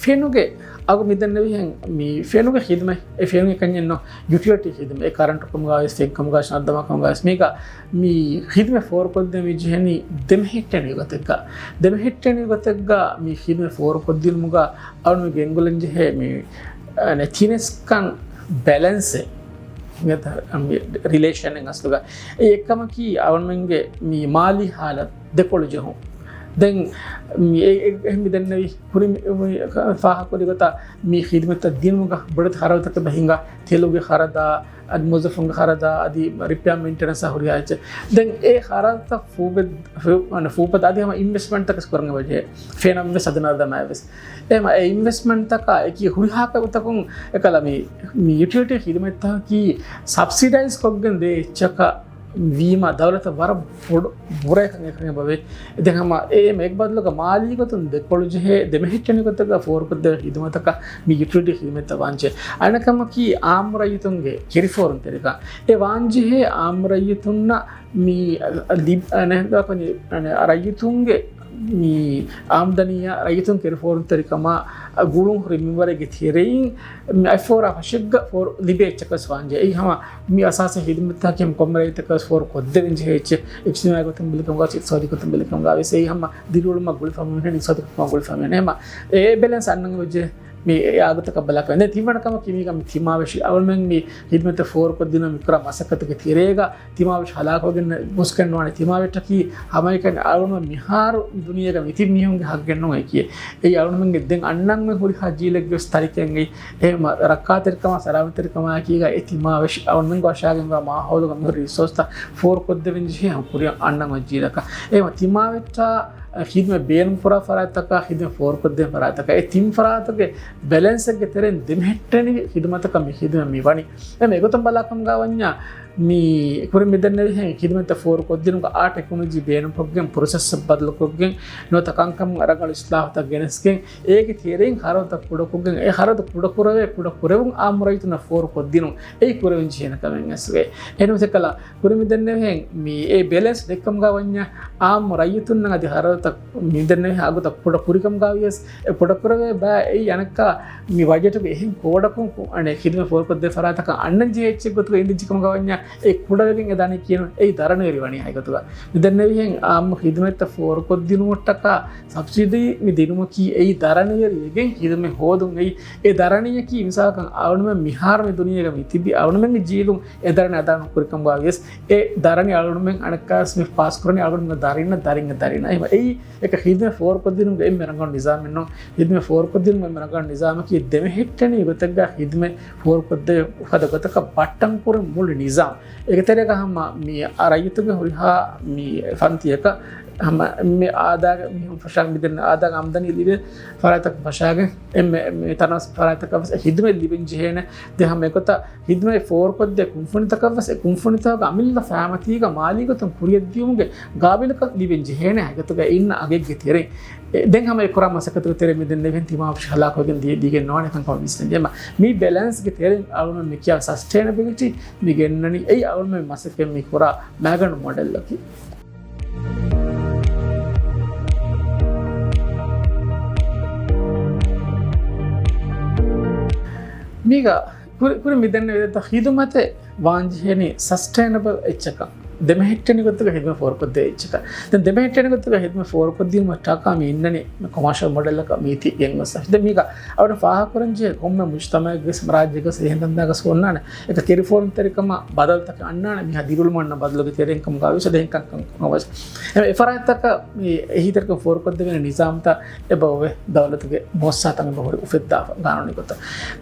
ފެނުގެ އަގު މިދެންނެވިހެން، މި ފެނުގެ ޚިދުމަތް، އެ ފެނުގެ ކަންޏެއްނު، ޔުޓިލިޓީ ޚިދުމަތް، އެ ކަރަންޓު ކަމުގަ ވެސް، ފެން ކަމުގަ ވެސް، ނައްދަމާ ކަމުގަ ވެސް، މީގަ މި ޚިދުމަތް ފޯރުކޮށްދޭން މި ޖެހެނީ ދެމެހެއްޓެނި ގޮތެއްގަ. ދެމެހެއްޓެނި ގޮތެއްގަ މި ޚިދުމަތް ފޯރުކޮށްދިނުމުގަ އަޅުގަނޑު ގެންގުޅެން ޖެހޭ މި، އަ، ތިނެސްކަން ބެލެންސެއް. ރިލޭޝަނެއް އަސްލުގަ. އެ އެއްކަމަކީ އަޅުމެންގެ މި މާލީ ހާލަތު ދެކޮޅު ޖެހުން. ދެން މި އެ، އެ، އެ މި ދެންނެވި ކުރި މި، މި ފާހަގަކުރި ގޮތަށް މި ޚިދުމަތްތައް ދިނުމުގަ ބޮޑެތި ޚަރަދުތަކެއް ބަހިނގާ، ތެލުގެ ޚަރަދާ، އަދި މުވައްޒަފުންގެ ޚަރަދާ، އަދި ރިޕެއާ މެއިންޓެނަންސާ ހުރިހާ އެއްޗެއް. ދެން އެ ޚަރަދުތައް ފޫބެ-، ފޫ-، ފޫބަދަ އަދި ހަމަ އިންވެސްޓްމަންޓްތަކެސް ކުރަން އެބަޖެހޭ. ފެނަށްވެސް އަދި ނަރުދަމާއަށްވެސް. އެހެމަ އެ އިންވެސްޓްމަންޓްތަކާ އެކި ހުރިހާ ގޮތަކުން އެކަލަ މި، މި ޔުޓިލިޓީ ޚިދުމަތްތަކަކީ ސަބްސިޑައިޒް ކޮށްގެން ދޭ އެއްޗަކަށް ވީމަ ދައުލަތަށް ވަރަށް ބޮޑު ބުރައެއް ކަން އެކަން އެބަވޭ. ދެން ހަމަ އެ މެގްބަދަލުގަ މާލީ ގޮތުން ދެކޮޅު ޖެހޭ ދެމެހެއްޓެނި ގޮތަކަށް ފޯރުކޮށްދޭ ޚިދުމަތަކަށް މި ޔުޓިލިޓީ ޚިދުމަތްތައް ވާންޖެހޭ. އަނެއްކަމަކީ އާއްމު ރައްޔިތުންގެ ކެރިފޯރުންތެރިކަން. އެ ވާންޖެހޭ އާއްމު ރައްޔިތުންނަށް މި ލިބް-، އަނެއް ރައްޔިތުންގެ މި އާމްދަނީއާ ރައްޔިތުން ކެރިފޯރުންތެރިކަމާ ގުޅުން ހުރި މިންވަރެއްގެ ތެރެއިން، މި އަތްފޯރާ ފަށެއްގަ ފޯރު ލިބޭ އެއްޗަކަސް ވާންޖެ. އެއީ ހަމަ މި އަސާސީ ޚިދުމަތްތަކެއް ކޮންމެ ރައްޔިތަކަސް ފޯރު ކޮށްދެވެން ޖެހޭ އެއްޗެއް، އިޖްތިމާޢީ ގޮތުން ބެލިކަމުގަ، އިޤްތިޞާދީ ގޮތުން ބެލިކަމުގަ ވެސް އެއީ ހަމަ ދިރިއުޅުމަށް ގުޅިފައިވުމަށް ހެން، އިޤްތިޞާދީ ގޮތުން ގުޅިފައިވުމަށް ހެން. އެ ބެލެންސް އަންނަން ވެއްޖެ މި އާގުތަކަށް ބަލާކަށް. ދެން ތިންވަނަ ކަމަކީ މީގަ މި ތިމާވެށި އަޅުމެން މި ޚިދުމަތް ފޯރުކޮށްދިނުމަށް މި ކުރާ މަސައްކަތުގެ ތެރޭގަ ތިމާވެށި ހަލާކުވެގެން ގޮސްގެން ނުވާނެ. ތިމާވެއްޓަކީ ހަމައެކަނި އަޅުމެން މިހާރު މި ދުނިޔޭގަ މިތިބި މީހުންގެ ހައްގެއްނޫން އެކީ. އެއީ އަޅުމެންގެ ދެން އަންނަން ހުރިހާ ޖީލެއްގެ ވެސް ތަރިކައެއް އެއީ. އެހެމަ ރައްކާތެރިކަމާ ސަލާމަތްތެރިކަމާއެކީގަ އެ ތިމާވެށި އަޅުމެންގެ ވަށާގެންވާ މާހައުލުގަ މިހުރި ރިސޯސްތައް ފޯރުކޮށްދެވެން ޖެހޭ ހަމަ ކުރިއަށް އަންނަން އޮތް ޖީލަކަށް. އެހެމަ ތިމާވެއްޓާ ޚިދުމަތް ބޭނުންކުރާ ފަރާތްތަކާ ޚިދުމަތް ފޯރުކޮށްދޭ ފަރާތްތަކާ އެ ތިން ފަރާތުގެ ބެލެންސެއްގެ ތެރެއިން ދެމެހެއްޓެނިވި ޚިދުމަތަކަށް މި ޚިދުމަތް މި ވަނީ. އެހެމަ އެގޮތުން ބަލާކަމުގަ ވަންޏާ މި ކުރިން މިދެންނެވިހެން ޚިދުމަތްތައް ފޯރުކޮށްދިނުމުގަ އާ ޓެކްނޮލޮޖީ ބޭނުންކޮށްގެން ޕްރޮސެސްއަށް ބަދަލުކޮށްގެން ނުވަތަ ކަންކަމުން ރަނގަޅު އިސްލާހުތައް ގެނެސްގެން އޭގެ ތެރެއިން ޚަރަދުތައް ކުޑަކޮށްގެން އެ ޚަރަދު ކުޑަކުރެވޭ ކުޑަކުރެވުން އާއްމު ރައްޔިތުންނަށް ފޯރުކޮށްދިނުން އެއީ ކުރެވެން ޖެހޭނެ ކަމެއް އަސްލުގައި. އެހެންވެސް އެކަލަ ކުރިން މިދެންނެވިހެން މި އެ ބެލެންސް ދެއްކަމުގަ ވަންޏާ އާއްމު ރައްޔިތުންނަށް އަދި ޚަރަދުތައް މިދެންނެވިހެން އަގުތައް ކުޑަ ކުރިކަމުގަ ވިޔަސް އެ ކުޑަކުރެވޭ ބައި އެއީ އަނެއްކާ މި ބަޖެޓުގެ އެހެން ކޯޑަކުން އަނެއް ޚިދުމަތް ފޯރުކޮށްދޭ ފަރާތަކަށް އަންނަން ޖެހޭ އެއްޗެއް ގޮތުގަ އިނދިއްޖެ ކަމުގަ ވަންޏާ އެ ކުޑަވެގެން އެ ދަނީ ކިޔަން އެއީ ދަރަނިވެރި ވަނީ ހަގީގަތުގަ. މިދެންނެވިހެން އާއްމު ޚިދުމަތްތައް ފޯރުކޮށްދިނުމަށްޓަކާ ސަބްސިޑީ މި ދިނުމަކީ އެއީ ދަރަނިވެރިވެގެން ޚިދުމަތް ހޯދުން އެއީ. އެ ދަރަނިއަކީ މިސާލަކަށް އަޅުމެން މިހާރު މި ދުނިޔޭގަ މި ތިބި އަޅުމެންގެ ޖީލުން އެ ދަރަނި އަދާ ނުކުރިކަމުގަ ވިޔަސް އެ ދަރަނި އަޅުމެން އަނެއްކާވެސް މި ޕާސްކުރަނީ އަޅުމެންގެ ދަރިންނަށް، ދަރިންގެ ދަރިންނަށް. އެހެމަ އެއީ އެކަ ޚިދުމަތް ފޯރުކޮށްދިނުމުގެ އެންމެ ރަނގަޅު ނިޒާމެއްނޫން. ޚިދުމަތް ފޯރުކޮށްދިނުމުގެ އެންމެ ރަނގަޅު ނިޒާމަކީ ދެމެހެއްޓެނިވި ގޮތެއްގަ ޚިދުމަތް ފޯރުކޮށްދޭ ފަދަ ގޮތަކަށް ބައްޓަން ކުރުން މުޅި ނިޒާމް. އޭގެ ތެރޭގަ ހަމަ މި ރައްޔިތުންގެ ހުރިހާ މި ފަންތިއަކަށް ހަމަ އެންމެ އާދައިގެ މީހުން ފަށާ މިދެން އާދައިގެ އާމްދަނީ ލިބޭ ފަރާތަކަށް ފަށާގެން އެންމެ މި ތަނަވަސް ފަރާތަކަށް ވެސް އެ ޚިދުމަތް ލިބެން ޖެހޭނެ. ދެން ހަމަ އެގޮތަށް ޚިދުމަތް ފޯރުކޮށްދޭ ކުންފުނިތަކަށް ވެސް އެ ކުންފުނިތަކުގެ އަމިއްލަ ފައިމަތީގަ މާލީ ގޮތުން ކުރިއަށްދިޔުމުގެ ގާބިލުކަން ލިބެން ޖެހޭނެ ހަގީގަތުގަ އިންނަ އަގެއްގެ ތެރެއިން. އެ، ދެން ހަމަ އެ ކުރާ މަސައްކަތުގެ ތެރޭ މިދެންނެވިހެން ތިމާވެށި ހަލާކުވެގެން ދިޔަ، ދީގެން ނުވާނެ ކަންކަމަށް ވިސްނަން ޖެހޭ. މި ބެލެންސްގެ ތެރެއިން އަޅުމެން މި ކިޔާ ސަސްޓެއިނަބިލިޓީ މި ގެންނަނީ. އެއީ އަޅުމެން މަސައްކަތް މި ކުރާ މައިގަނޑު މޮޑެލްއަކީ. މީގަ ކުރި، ކުރި މިދެންނެވި ދެތަ ހިދުމަތެއް ވާންޖެހޭނީ ސަސްޓެއިނަބަލް އެއްޗަކަށް، ދެމެހެއްޓެނި ގޮތުގަ ހިދުމަތް ފޯރުކޮށްދޭ އެއްޗަކަށް. ދެން ދެމެހެއްޓެނި ގޮތުގަ ހިދުމަތް ފޯރުކޮށްދިނުމަށް ޓަކާ މި އިންނަނީ ކޮމާޝަލް މޮޑެލްއަކަށް މީތި ގެންގޮސް. ދެން މީގަ އަވަނަ ފާހަގަކުރަންޖެހޭ ކޮންމެ މުޖްތަމައެއްގެ ރާއްޖޭގަ ސިހެން ދަންދާގަސް އޮންނާނެ އެކަ ކިރިފޯރުންތެރިކަމަށް ބަދަލުތަކެއް އަންނާނެ، މިހާ ދިރިއުޅުމަށް އަންނަ ބަދަލުގެ ތެރެއިން ކަމުގަ ވިސް ދެހިން ކަންކަން އެފަރާތްތަކަށް މި އެހީތެރިކަން ފޯރުކޮށްދެވޭނެ ނިޒާމްތައް އެބަ އޮވެ ދައުލަތުގެ މުއައްސަސާތައް އެބަ ހުރި އުފެއްދާފަ ގާނޫނީ ގޮތަށް.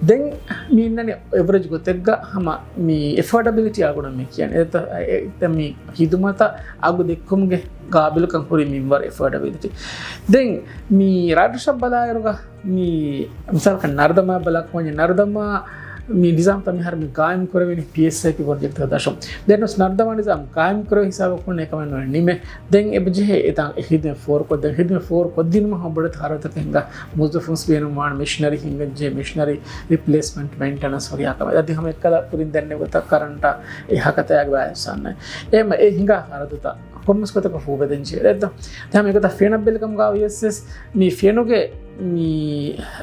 ދެން މި އިންނަނީ އެވްރެޖް ގޮތެއްގަ ހަމަ މި އެފޯޑަބިލިޓީ އަޅުގަނޑު މި ކިޔަނީ. އެ، އެ، އެ، މި ހިދުމަތަށް އަގު ދެއްކުމުގެ ގާބިލުކަން ހުރި މިންވަރު އެފޯޑަބިލިޓީ. ދެން މި ރަށްރަށަށް ބަލާއިރުގަ މި މިސާލަކަށް ނަރުދަމާ ބަލާކަމަށް ނަރުދަމާ މި ނިޒާމްތައް މިހާރު މި ގާއިމް ކުރެވެނީ ޕީއެސްއޭޕީ ޕްރޮޖެކްޓްތަކަށް ދަށުން. ދެންވެސް ނަރުދަމާ ނިޒާމް ގާއިމް ކުރެވޭ ހިސާބަކުން އެކަމެއް ނުވެ ނިމޭ. ދެން އެބަޖެހޭ އެތާ ހިދުމަތް ފޯރުކޮށްދޭ، ހިދުމަތް ފޯރުކޮށްދިނުމަށް ހަމަ ބޮޑެތި ހަރަދުތަކެއް ހިނގާ، މުވައްޒަފުން ބޭނުންވާނެ، މެޝިނަރީ ހިނގައްޖެ، މެޝިނަރީ ރިޕްލޭސްމަންޓް، މެއިންޓެނަންސް ހުރިހާ ކަމެއް. އަދި ހަމަ އެއްކަލަ ކުރިން ދެންނެވި ގޮތަށް ކަރަންޓާ އެ ހަކަތަޔާގެ ބައި ސާންނަ އެމަ އެ ހިނގާ ހަރަދުތައް ކޮންމެސް ގޮތަކަށް ފޫބެދެން ޖެހޭ. ދެއްތަ؟ ދެ ހަމަ އެގޮތަށް ފެނަށް ބެލިކަމުގަ ވިޔަސް މި ފެނުގެ މި،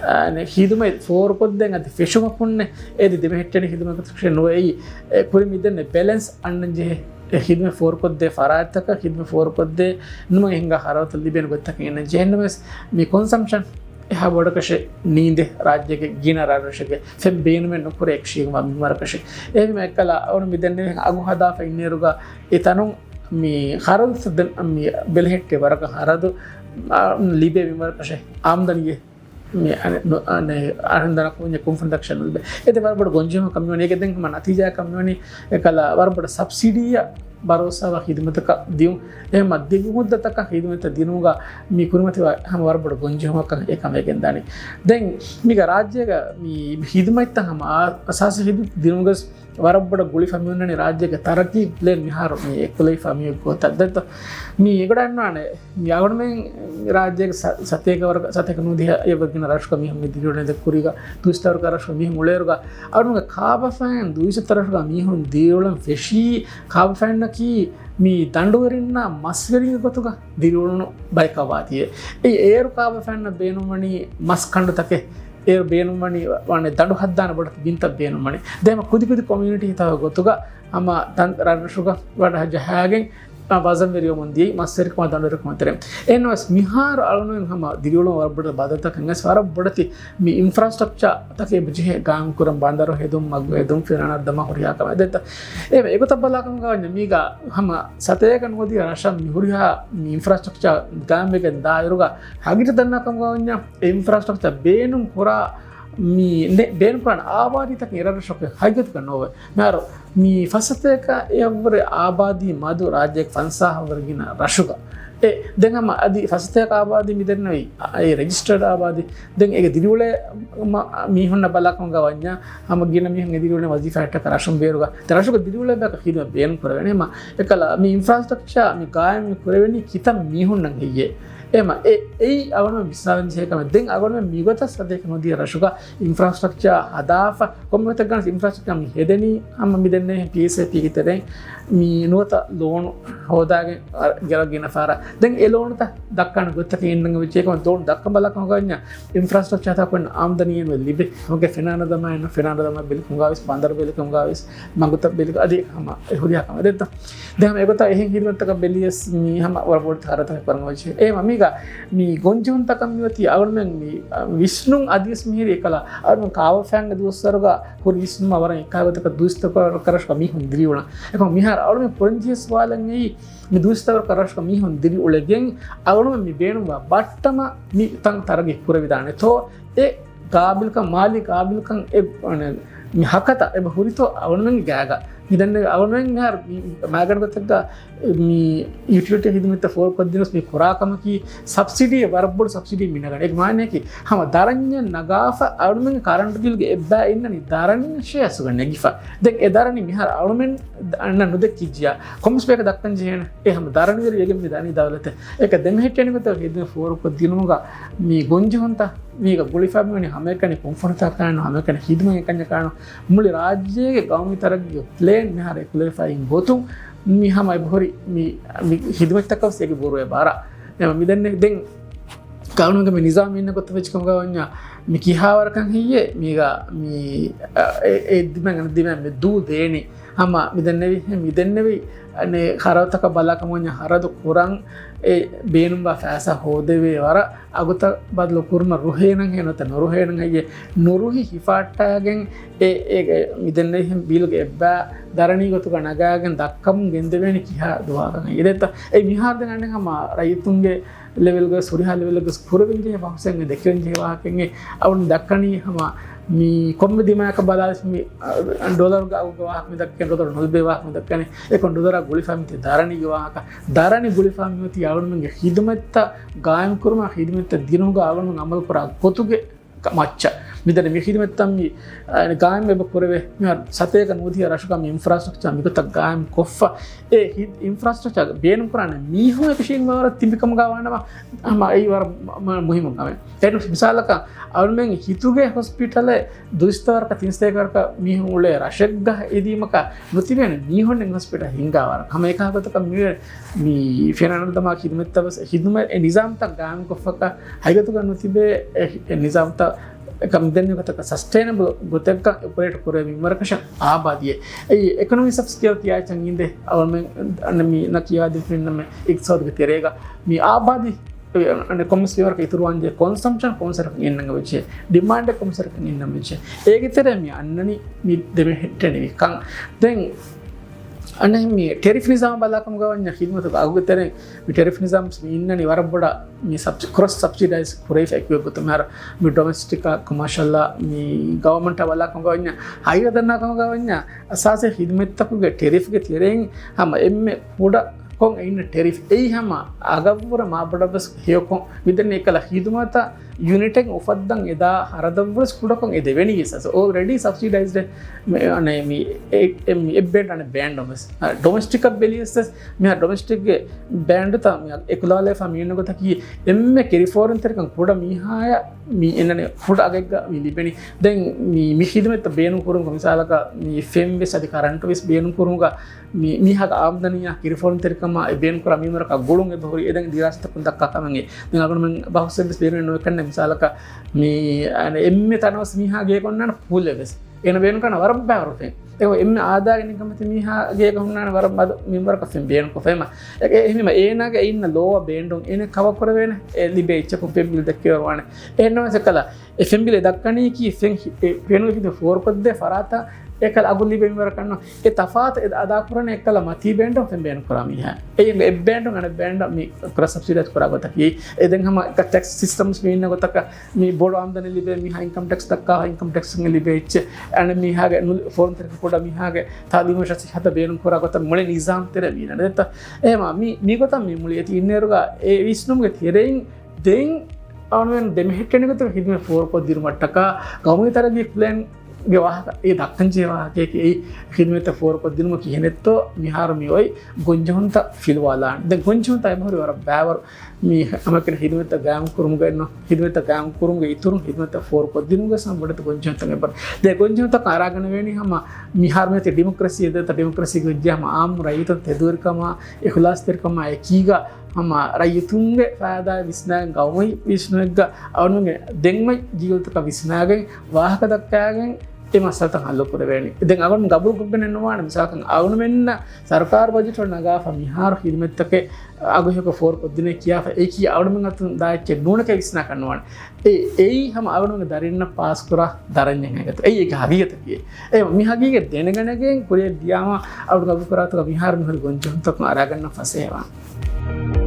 އާ، ހިދުމަތް ފޯރުކޮށްދޭން އަދި ފެށުމަކުންނެ އެދި ދެމެހެއްޓެނި ހިދުމަތަކަށް ނުވެ އެއީ، އެ ކުރި މިދެންނެ ބެލެންސް އަންނަން ޖެހޭ. އެ ހިދުމަތް ފޯރުކޮށްދޭ ފަރާތްތަކަށް ހިދުމަތް ފޯރުކޮށްދޭ ނުމަ ހިނގާ ހަރަދުތައް ލިބޭނެ ގޮތްތަކެއް އެންނަން ޖެހެންނަމަވެސް މި ކޮންސަމްޝަން އެހާ ބޮޑަކަށެއް ނީނދެ ރާއްޖޭގެ ގިނަ ރަށްރަށެއްގެ ފެން ބޭނުމެއް ނުކުރޭ އެކްޝީގުމާ މިންވަރަކަށެއް. އެހެންވީމަ އެއްކަލަ އަވަނު މި ދެންނެވި އަގު ހަދާފަ އިންނިއިރުގަ އެ ތަނުން މި ހަރަދު ދެން މި ބެލެހެއްޓޭ ވަރަކަށް ހަރަދު، އާ، ލިބޭ މިންވަރަކަށެއް އާމްދަނީއެއް މި އަނެ-، ނު-، އަނެ-، އަހަންދަނަކު ކުންފުނިތަކަށެއް ނުލިބޭ. އެދެ ވަރަށް ބޮޑު ގޮންޖެހުމަކަށް މިވަނީ. އޭގެ ދެން ހަމަ ނަތީޖާއަކަށް މިވަނީ އެކަލަ ވަރަށް ބޮޑަށް ސަބްސިޑީއަށް ބަރޯސާވާ ޚިދުމަތަކަށް ދިޔުން. އެހެންމަ ދިގު މުއްދަތަކަށް ޚިދުމަތަށް ދިނުމުގަ މި ކުރިމަތިވާ ހަމަ ވަރަށް ބޮޑު ގޮންޖެހުމަކަށް އެކަމެއް ގެންދާނީ. ދެން މީގަ ރާއްޖޭގަ މި ޚިދުމަތްތައް ހަމަ އާ-، އަސާސީ ޚިދުމަތް ދިނުމުގަސް ވަރަށް ބޮޑަށް ގުޅިފަ މިއޮންނަނީ ރާއްޖޭގެ ތަރައްގީ ޕްލޭން މިހާރު މި އެކުލެވިފަ މި ގޮތަށް ދެއްތޯ. މި އެގޮޑަށް އަންނާނެ މި އަޅުގަނޑުމެން ރާއްޖޭގެ ސަ-، ސަތޭކަ ވަރަކަށް، ސަތޭކަ ނުވަދިހަ އެވަރުގެ ރަށުގަ މީހުން މި ދިރިއުޅެނީ ކުރީގަ ދުއިސައްތަ ވަރަކަށް ރަށުގަ މީހުން އުޅޭއިރުގަ އަޅުގަނޑުގެ ކާބަފައިން ދުއިސައްތަ ރަށުގަ މީހުން ދިރިއުޅެން ފެށީ ކާބަފައިންނަކީ މި ދަނޑުވެރިންނާ މަސްވެރިންގެ ގޮތުގަ ދިރިއުޅުނު ބަޔަކަށް ވާތީއޭ. އެއީ އޭރު ކާބަފައިންނަށް ބޭނުންވަނީ މަސް ކަނޑުތަކެއް، އޭރު ބޭނުންވަނީ ވަނީ ދަނޑު ހައްދާނެ ބޮޑެތި ބިންތައް ބޭނުންވަނީ. ދެން ހަމަ ކުދިކުދި ކޮމިއުނިޓީ ހިތާ ގޮތުގަ ހަމަ ދަން-، ރަށްރަށުގަ ވަޑަ ޖަހާގެން، އާ، ވަޒަންވެރިވަމުން ދިޔައީ މަސްވެރިކަމާ ދަނޑުވެރިކަމާ ތެރެއިން. އެހެންނަމަވެސް މިހާރު އަޅުގަނޑުމެން ހަމަ ދިރިއުޅުމަށް ވަރަށް ބޮޑަށް ބަދަލުތަކެއް ވެސް ވަރަށް ބޮޑެތި މި އިންފްރާސްޓްރަކްޗާ ތަކެއް އެބަޖެހޭ ގާއިމް ކުރަން، ބަނދަރު ހެދުން، މަގު ހެދުން، ފިނަނަށް ދަމާ ހުރިހާ ކަމެއް ދެއްތޯ. އެ އެގޮތަށް ބަލާކަމުގަ ވަންޏާ މީގަ ހަމަ ސަތޭކަ ނުވަދިހަ ރަށަށް މި ހުރިހާ މި އިންފްރާސްޓްރަކްޗާ ގާއިމްވެގެން ދާއިރުގަ ހަގީގަތަށް ދަންނާކަމުގަ ވަންޏާ އެ އިންފްރާސްޓްރަކްޗާ ބޭނުން ކުރާ މި ނެ-، ބޭނުން ކުރާނެ އާބާދީތަކެއް އެ ރަށްރަށަކު ހަގީގަތުގަ ނޯވޭ. މިހާރު މި ފަސްސަތޭކަ އެއަށްވުރެ އާބާދީ މަދު ރާއްޖޭގެ ފަންސާހަށްވުރެ ގިނަ ރަށުގަ. އެ ދެން ހަމަ އަދި ފަސްސަތޭކަ އާބާދީ މި ދެންނެވީ އެ ރެޖިސްޓަރޑް އާބާދީ. ދެން އޭގެ ދިރިއުޅޭ މަ-، މީހުންނަށް ބަލާކަމުގަ ވަންޏާ ހަމަ ގިނަ މީހުން އެ ދިރިއުޅޭ ވަޒީފާ ހެއްޓަކަށް ރަށުން ބޭރުގަ. ދެން ރަށުގަ ދިރިއުޅޭ ބަޔަކަށް ޚިދުމަތް ބޭނުން ކުރެވޭނެ. ހަމަ އެކަލަ މި އިންފްރާސްޓްރަކްޗާ މި ގާއިމް ކުރެވެނީ ކިތައް މީހުންނަށް ހެއްޔޭ؟ އެމަ އެ-، އެއީ އަޅުގަނޑު ވިސްނާލަން ޖެހޭ ކަމެއް. ދެން އަޅުގަނޑު މިގޮތަށް ސަތޭކަ ނުވަދިހަ ރަށުގަ އިންފްރާސްޓްރަކްޗާ ހަދާފަ، ކޮންމެ ގޮތެއްގަ ވެސް އިންފްރާސްޓްރަކްޗާ މި ހެދެނީ ހަމަ މި ދެންނެވި ޕީއެސްއޭޕީގެ ތެރެއިން މި ނުވަތަ ލޯނު ހޯދާގެން އަ، ގެރަށް ގިނަ ފަހަރަށް. ދެން އެ ލޯނުތައް ދައްކާނެ ގޮތްތަކެއް އިންނަން ވެއްޖެ. އެކަމަ ލޯނު ދައްކަން ބަލާކަމުގަ ވަންޏާ އިންފްރާސްޓްރަކްޗާތަކުން އާމްދަނީއެއް ނުވެ ލިބޭ. ހަމަގެ ފެނާނަ ދަމާ އެއްނު، ފެނާނަ ދަމާ ބެލިކަމުގަ ވެސް، ބަނދަރު ބެލިކަމުގަ ވެސް، މަގުތައް ބެލިކަ އަދި ހަމަ އެ ހުރިހާ ކަމެއް ދެއްތޯ. ދެން ހަމަ އެގޮތަށް އެހެން ހިދުމަތްތަކަށް ބެލިޔަސް މީ ހަމަ ވަރަށް ބޮޑު ތަހަރަތަކެއް ކުރަން އޮތް. އެ މީގަ މި ގޮންޖެހުންތަކަށް މިއޮތީ އަޅުމެން މި، އަ، ވިސްނުން އަދިވެސް މިހިރީ އެކަލަ އަޅުމެން ކާވަފައިންގެ ދުވަސްވަރުގަ ހުރި ވިސްނުމާ ވަރަށް އެކާ ގޮތަކަށް ދުވަސްތަކަށް ކަރަށް މީހުން ދިރިއުޅަން. އެކަމަ މިހާރު އަޅުމެން ކުރަންޖެހޭ ސުވާލަށް އެއީ މި ދުވަސްތަކަށް ކަރަށް މީހުން ދިރިއުޅެގެން އަޅުމެން މި ބޭނުންވާ ބައްޓަމަށް މި ތަން ތަރައްގީ ކުރެވިދާނެތޯ؟ އެ ގާބިލްކަން، މާލީ ގާބިލްކަން އެ، އަނެ، މި ހަކަތަ އެބަ ހުރިތޯ އަޅުމެންގެ ގާގަ. މި ދެންނެވި އަޅުމެން މިހާރު މި މައިގަނޑު ގޮތެއްގަ މި ޔުޓިލިޓީ ހިދުމަތްތައް ފޯރުކޮށްދިނުސް މި ކުރާ ކަމަކީ ސަބްސިޑީ، ވަރަށް ބޮޑު ސަބްސިޑީ މި ނަގަނީ. އޭގެ މާނައަކީ ހަމަ ދަރަންޏެއް ނަގާފަ އަޅުމެންގެ ކަރަންޓު ބިލްގެ އެއްބައި އިންނަނީ ދަރަނިން ޝެއަސްގަ ނެގިފަ. ދެން އެ ދަރަނި މިހާރު އަޅުމެން އަންނަ ނުދެއްކިއްޖިޔާ ކޮންމެސް ބަޔަކަށް ދައްކަން ޖެހޭނެ. އެ ހަމަ ދަރަނިވެރި ވެގެން މި ދާނީ ދައުލަތެއް. އެކަ ދެމެހެއްޓެނި ގޮތަށް ހިދުމަތް ފޯރުކޮށްދިނުމުގަ މި ގޮންޖެހުންތައް މީގަ ގުޅިފަ މިވަނީ ހަމައެކަނި ކުންފުނިތަކާނު، ހަމައެކަނި ހިދުމަތް އެކަންޏަކާނު، މުޅި ރާއްޖޭގެ ގައުމީ ތަރައްގީގެ ޕްލޭން މިހާރު އެކުލެވިފައި ގޮތުން މި ހަމަ އެބަހުރި މި، މި ހިދުމަތްތަކަށް ވެސް އޭގެ ބުރުވޭ ބާރަށް. އެ މި ދެން، ދެން ގާނޫނުގެ މި ނިޒާމް އިންނަ ގޮތަށް ވެއްޖެ ކަމުގަ ވަންޏާ، މި ކިހާވަރަކަށް ހެއްޔޭ މީގަ މި، އަ، އެ، އެ ދިމައިން އަނެއް ދިމައިން މި ދޫ ދޭނީ؟ ހަމަ މި ދެންނެވި، މި ދެންނެވި އަނެއް ޚަރަދުތަކަށް ބަލާކަމަށް ވަންޏާ ޚަރަދު ކުރަން އެ ބޭނުންވާ ފައިސާ ހޯދެވޭ ވަރަށް އަގުތައް ބަދަލު ކުރުމަށް ރުހޭނަން ހޭ ނުވަތަ ނުރުހޭނަން ހެއްޔޭ؟ ނުރުހި ހިފާއްޓާގެން އެ، އެ، އެ، މި ދެންނެވި ބީލުގެ އެއްބައި ދަރަނީ ގޮތުގަ ނަގާގެން ދައްކަމުން ގެންދެވޭނީ ކިހާ ދުވަހަކަށް ހެއްޔޭ؟ ދެއްތަ؟ އެ މިހާރު ދެން އަނެއް ހަމަ ރައްޔިތުންގެ ލެވެލްގަ ހުރިހާ ލެވެލްގަ ކުރެވެން ޖެހޭ ބަހުސެއް ދެކެވެން ޖެހޭ ވާހަކައެއް އަޅުން ދައްކަނީ ހަމަ މި ކޮންމެ ދިމާއަކަށް ބަލާލި މި، އަ، ޑޮލަރުގެ އަގުގެ ވާހަކަ މި ދައްކަނީ، ޑޮލަރު ނުލިބޭ ވާހަކަ މި ދައްކަނީ، އެކަމް ޑޮލަރާ ގުޅިފަ މިތި ދަރަނީގެ ވާހަކަ، ދަރަނި ގުޅިފަ މިއޮތީ އަޅުންމެންގެ ހިދުމަތްތައް ގާއިމް ކުރުމާ ހިދުމަތްތައް ދިނުމުގަ އަޅުން އަމަލު ކުރާ ގޮތުގެ މައްޗަށް. މިދަނީ މި ޚިދުމަތްތައް މި، އަ، ގާއިމް އެބަ ކުރެވޭ. މިހާރު ސަތޭކަ ނުވަދިހަ ރަށުގަ މި އިންފްރާސްޓްރަކްޗާ މިގޮތަށް ގާއިމް ކޮށްފަ، އެ ހި-، އިންފްރާސްޓްރަކްޗާ ބޭނުން ކުރާނެ މީހުން އެކަށީގެން ވަރަށް ތިނބިކަމުގަ ވާނަމަ، ހަމަ އެއީ ވަރަށް މަ-، މަ-، މުހިއްމު ކަމެއް. އެހެން މިސާލަކަށް އަޅުމެން ހިތުގެ ހޮސްޕިޓަލެއް ދުއިސައްތަ ވަރަކަށް ތިންސައްތަ ވަރަކަށް މީހުން އުޅޭ ރަށެއްގަ އެދީމަކަށް ނުތިބޭނެ މީހުންނެއް ހޮސްޕިޓަލް ހިންގާ ވަރަށް. ހަމަ އެކަހަލަ ގޮތަކަށް މި، މި ފެނަނަ ދަމާ ޚިދުމަތްތައް ވެސް ހިދުމަތް އެ ނިޒާމްތައް ގާއިމްކޮށްފަކަށް ހަގީގަތުގަ ނުތިބޭ އެ، އެ ނިޒާމްތައް ކަމިދެން ގޮތަކަށް ސަސްޓެއިނަބަލް ގޮތެއްގަ އޮޕަރޭޓް ކުރޭ މިންވަރަކަށަށް އާބާދީއެއް. އެ އިކޮނޮމީސް އޮފް ސްކޭލް ކިޔާ އެއްޗަށް އިނދެ އަޅުމެން މި ނަ ކިޔާދިން ފެންނަމެ އިޤްތިޞާދުގެ ތެރޭގަ މި އާބާދީ އަނެއް ކޮންމެސް މިވަރަކަށް އިތުރުވާންޖެހޭ ކޮންސަމްޕްޝަން ކޮންސަރަކަށް އިންނަން ވެއްޖެ، ޑިމާންޑެއް ކޮންސަރަކަށް އިންނަން ވެއްޖެ. އޭގެ ތެރޭ މި އަންނަނީ މި ދެމެހެއްޓެނިވި ކަން. ދެން އަނެއް މި ޓެރިފް ނިޒާމް ބަލާކަމުގަ ވަންޏާ ޚިދުމަތުގެ އަގުގެ ތެރެއިން މި ޓެރިފް ނިޒާމް މި އިންނަނީ ވަރަށް ބޮޑަށް މި ސަބްސި-، ކްރޮސް ސަބްސިޑައިޒް ކުރެވިފަ އެކު ގޮތުން. މިހާރު މި ޑޮމެސްޓިކާ ކޮމާޝަލާ މި ގަވަމަންޓާ ބަލާކަމުގަ ވަންޏާ ހަގީގަތަށް ކަމުގަ ވަންޏާ އަސާސީ ޚިދުމަތްތަކުގެ ޓެރިފްގެ ތެރެއިން ހަމަ އެންމެ ކުޑަކޮށް އިންނަ ޓެރިފް އެއީ ހަމަ އަގަށްވުރެ މާބޮޑަށްވެސް ހެޔޮކޮށް މިދެންނެ އެކަލަ ޚިދުމަތަށް ޔުނިޓެއް އުފައްދަން އެދާ ހަރަދަށްވުރެސް ކުޑަކޮށް އެ ދެވެނީ ވެސް. އޯލްރެޑީ ސަބްސިޑައިޒްޑް މި، އަނެއް މި އެ، އެ، މި އެއް ބޭންޑް އަނެއް ބޭންޑުން ވެސް. އަ، ޑޮމެސްޓިކަށް ބެލިޔަސް ވެސް މިހާ ޑޮމެސްޓިކްގެ ބޭންޑުތައް މި އެކުލާލައިފަ މި އިންނަ ގޮތަކީ އެންމެ ކެރިފޯރިންތެރިކަން ކުޑަ މީހާޔަށް މި އެންނަނީ ފުޑް އަގެއްގަ މި ލިބެނީ. ދެން މި، މި ޚިދުމަތްތައް ބޭނުން ކުރުމުގަ މިސާލަކަށް މި ފެން ވެސް އަދި ކަރަންޓު ވެސް ބޭނުން ކުރުމުގަ މި، މީހާގެ އާމްދަނީއާ ކެރިފޯރިންތެރިކަމާ އެ ބޭނުން ކުރާ މިންވަރަކަށް ގުޅުން އެބަހުރި. އެ ދެން ދިރާސާތަކުން ދައްކާ ކަމެއް. ދެން އަޅުގަނޑުމެން ބަހުސް ވެސް ބޭނުން ނުވެ ކަންނޭ މިސާލަކަށް މި، އަނެއް އެންމެ ތަނަވަސް މީހާ ގޭގަ އޮންނާނެ ފޫލެއް ވެސް. އޭނަ ބޭނުން ކަންނަ ވަރަށް ބައިވަރު ފެން. އެ އެންމެ އާދައިގެ ނިކަމެތި މީހާ ގޭގަ ހުންނާނެ ވަރަށް މަދު މިންވަރަކަށް ފެން ބޭނުންކޮށްފަ އެމަ. އެ، އެ، އެހެންވީމަ އޭނާގެ އިންނަ ލޯއަށް ބޭންޑުން އޭނަ ކަވަރ ކުރެވޭނެ އެ ލިބޭ އެއްޗަކުން ފެން ބިލް ދެއްކެވަރުވާނެ. އެހެންނަމަވެސް އެކަލަ އެ ފެން ބިލެއް ދައްކަނީކީ ފެން ހި-، އެ ފެނުން ހިދު ފޯރުކޮށްދޭ ފަރާތަށް އެކަލަ އަގު ލިބޭ މިންވަރަކަށް ނޫން. އެ ތަފާތު އެ އަދާކުރަނީ އެކަލަ މަތީ ބޭންޑުން ފެން ބޭނުން ކުރާ މީހާ. އެ އެއް ބޭންޑުން އަނެއް ބޭންޑަށް މި ކްރޮސް ސަބްސިޑައިޒް ކުރާ ގޮތަކީ. އެ ދެން ހަމަ އެކަ ޓެކްސް ސިސްޓަމްސް މި އިންނަ ގޮތަކަށް މި ބޮޑު އާމްދަނީ ލިބޭ މީހާ އިންކަމް ޓެކްސް ދައްކާ އިންކަމް ޓެކްސް ލިބޭ އެއްޗެއް. އަނެއް މީހާގެ ނުލި-، ފޯރުންތެރިކަން ކުޑަ މީހާގެ ތައުލީމު ސިއްހަތަށް ބޭނުން ކުރާ ގޮތަށް މުޅި ނިޒާމް ތެރެ މީނަ ދެތަ. އެހެމާ މި، މި ގޮތަށް މި މުޅި އެތި އިންނޭރުގަ އެ ވިސްނުމުގެ ތެރެއިން ދެން އަޅުމެން ދެމެހެއްޓެނި ގޮތަށް ޚިދުމަތް ފޯރުކޮށްދިނުމަށްޓަކާ ގައުމީ ތަރައްގީ ޕްލޭންގެ ވާހަކަ އެ ދައްކަންޖެހޭ ވާހަކައަކީ އެއީ ޚިދުމަތްތައް ފޯރުކޮށްދިނުމަށް ކިހިނެއްތޯ މިހާރު މި އޮތް ގޮންޖެހުންތައް ފިލުވާލާނެ. ދެން ގޮންޖެހުންތައް އެބަހުރި ވަރަށް ބައިވަރު. މި ހަމަކިރި ޚިދުމަތްތައް ގާއިމް ކުރުމުގައި ނު، ޚިދުމަތްތައް ގާއިމް ކުރުމުގެ އިތުރުން ޚިދުމަތްތައް ފޯރުކޮށްދިނުމުގެ ސަމަ ބޮޑެތި ގޮންޖެހުންތައް އެބަ. ދެ ގޮންޖެހުންތަކަށް އަރާގަނެވޭނީ ހަމަ މިހާރު މިއޮތީ ޑިމޮކްރަސީ ދޭތަ ޑިމޮކްރަސީގެ ވެއްޖެ ހަމަ އާއްމު ރައްޔިތުން ތެދުވެރިކަމާ، އިޚްލާޞްތެރިކަމާ އެކީގަ ހަމަ ރައްޔިތުންގެ ފައިދާއަށް ވިސްނާގެން ގައުމީ ވިސްނުމެއްގަ އަޅުގަނޑުމެން ދެންމެ ޖީލުތަކަށް ވިސްނާގެން ވާހަކަ ދައްކާގެން އެ މައްސަލަތައް ހައްލު ކުރެވޭނީ. ދެން އަޅުގަނޑު ގަބޫލުކޮށްގެނެއް ނުވާނެ މިސާލަކަށް އަޅުގަނޑުމެންނަށް ސަރުކާރު ބަޖެޓު ނަގާފަ މިހާރު ޚިދުމަތްތަކެއް އަގުހެޔޮކޮށް ފޯރުކޮށްދިނޭ ކިޔާފަ އެއީ އަޅުމެން އަތުން ދާ އެއްޗެއް ނޫނެކޭ ވިސްނާކަށް ނުވާނެ. އެ، އެއީ ހަމަ އަޅުމެންގެ ދަރިންނަށް ޕާސްކުރާ ދަރަންޏެއް ހަގީގަތަކީ. އެ މި ހަގީގަތް ދެނެގަނެގެން ކުރިއަށް ދިޔާމަ އަޅު ގަބޫލުކުރާތަކަށް މިހާރު މިހުރި ގޮންޖެހުންތަކުން އަރާގަންނަން ފަސޭހަވާނެ.